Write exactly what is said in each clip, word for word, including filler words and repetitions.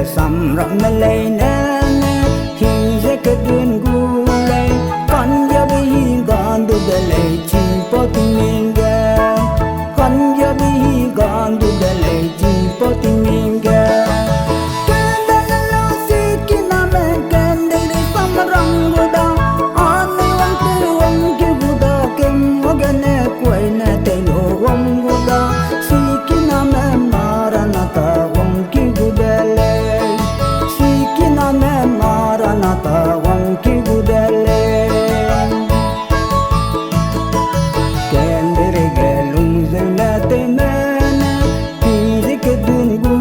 Samramme leine ne, hing ze kedun gu lei, kangiabe hi ga du de lei, chipau tingming ge. Kangiabe hi ga du de lei, chipau tingming ge. Kedele lau sikiname kendeirei samrang gu da, anui wangtewang ki gu da, kemua gene kuaine tei lu wang gu da, sikiname Maranatha wang ki gu de lei. Sikiname Maranatha wang ki gu de lei. Kendeirei ge lungzeune tewme ne, hing ze kedun gu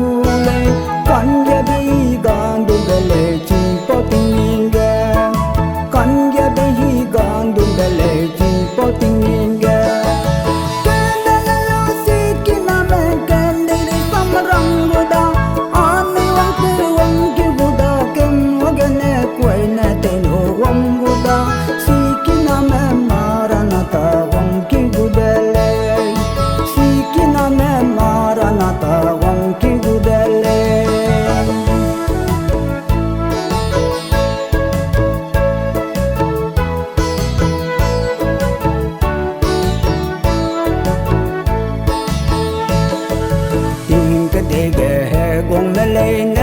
lei, kangiabe hi ga du de lei, chipau tingming ge. Kangiabe hi ga du de lei, chipau tingming ge. Kedele lau sikiname kendeirei samrang gu da, anui wangtewang ki gu da, kemua gene kuaine tei lu wang gu da, sikiname Maranatha wang ki gu de lei. Sikiname Maranatha wang ki gu de lei. Ting kedei ge heguangme leine